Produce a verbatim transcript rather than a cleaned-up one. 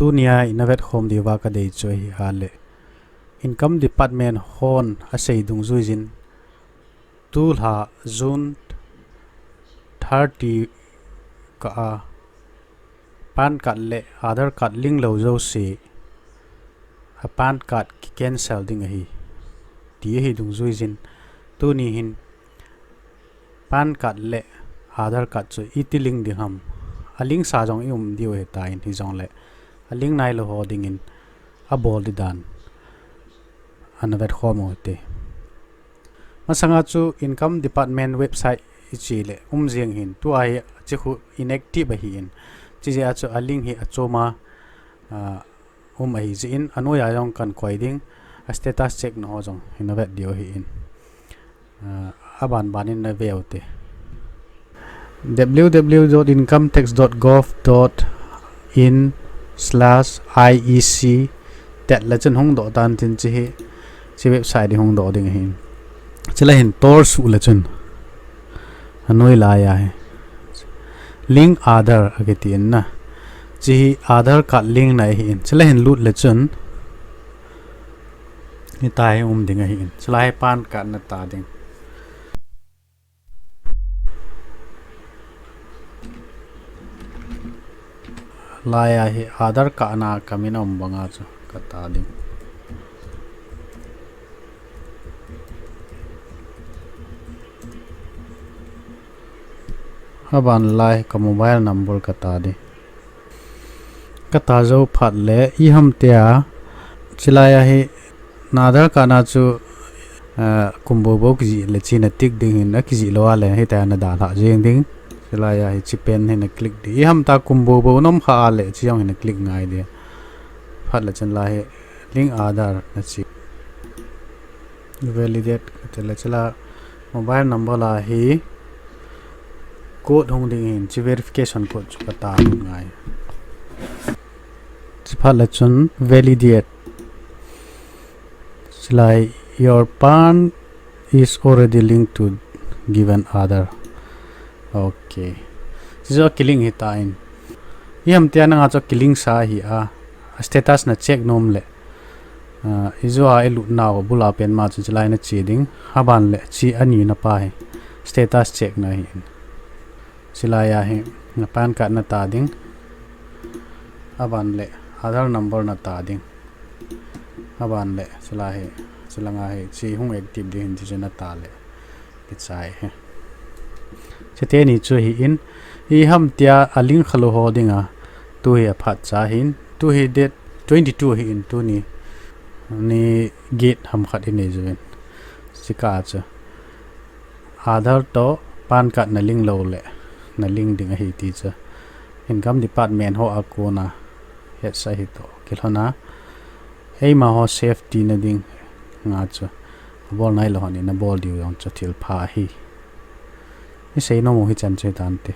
Tunia ina vetkhom diuva kadei chu ahi a le, Income Department hon asei dungjuiyin, tulha June thirty kah a PAN card le Aadhaar card link lou jouse a PAN card kicancel ding ahi, ti ahi dungjuiyin, tuni hin PAN card le Aadhaar card chu iti link ding ham, alink sa jong i um diu ahitan, hijongle alink nailou ho dingin abol di dan ana vetkhom u hite. Masanga chu Income Department website iche le um jeng hin, tua hi chikhu inactive ahin, chijeh a chu alink hi achoma um ahijeh in, anoiya jong kahin koi ding, a status check na ho jong ina vet diu ahin, aban ban in na ve u hite. W W W dot income tax dot gov dot in slash I E C tet le chun hung doh tan tin, chi hi, chi website hi hung doh ding ahin. Chule hin tor suh le chun, anoi laiya hi link Aadhaar akiti in na, chi hi Aadhaar card link na ahin. Chule hin lut le chun hitia hi um ding ahin. Chule hi PAN card na ta ding. Laiya hi Aadhaar card na kamin aum banga chu kata ding. Aban lai ka mobile number kata ding. Kata jou phat le iham tia, chilaiya hi na Aadhaar card na chu kum boubou kijih le chi na tick ding hin, akijih lou a le hitia na dalhah jeng ding. Chilaiya hi chi pen hi na click ding. Iham ta kum boubou na um kha a le chi jong hi na click ngai ding. Phat le chun la hi link Aadhaar na chi. Validate kati le chule mobile number la hi code hung ding hin, chi verification code chu kata ngai. Chi phat le chun validate. Chulai, your PAN is already linked to given Aadhaar. Ok. Chi chu kilink hitan. Iham tia nanga chu kilink sa ahi a, status na check nom le, ijou a ilut nau bula pen ma chu chilai na che ding. Aban le chi ani na pa hi status check na ahin. Chilaiya hi na PAN card na ta ding. Aban le Aadhaar number na ta ding. Aban le chilai hi, chilanga hi chi hung active ding hin, chi chu na ta le kichai hi. Chiteni chu ahin, iham tia alink khalou ho dinga tu hi aphat cha ahin. Tu hi date twenty two ahin, tuni ni get ham khat inei jouvin. Chika chu Aadhaar toh PAN card na link lou le na link ding ahi ti chu Income Department ho a kona hetsah hi toh kilhona, eima ho safety na dinga chu abol nailou hon ina bol diu jong chu thil pha ahi. Isei nom u hichan chu hitante.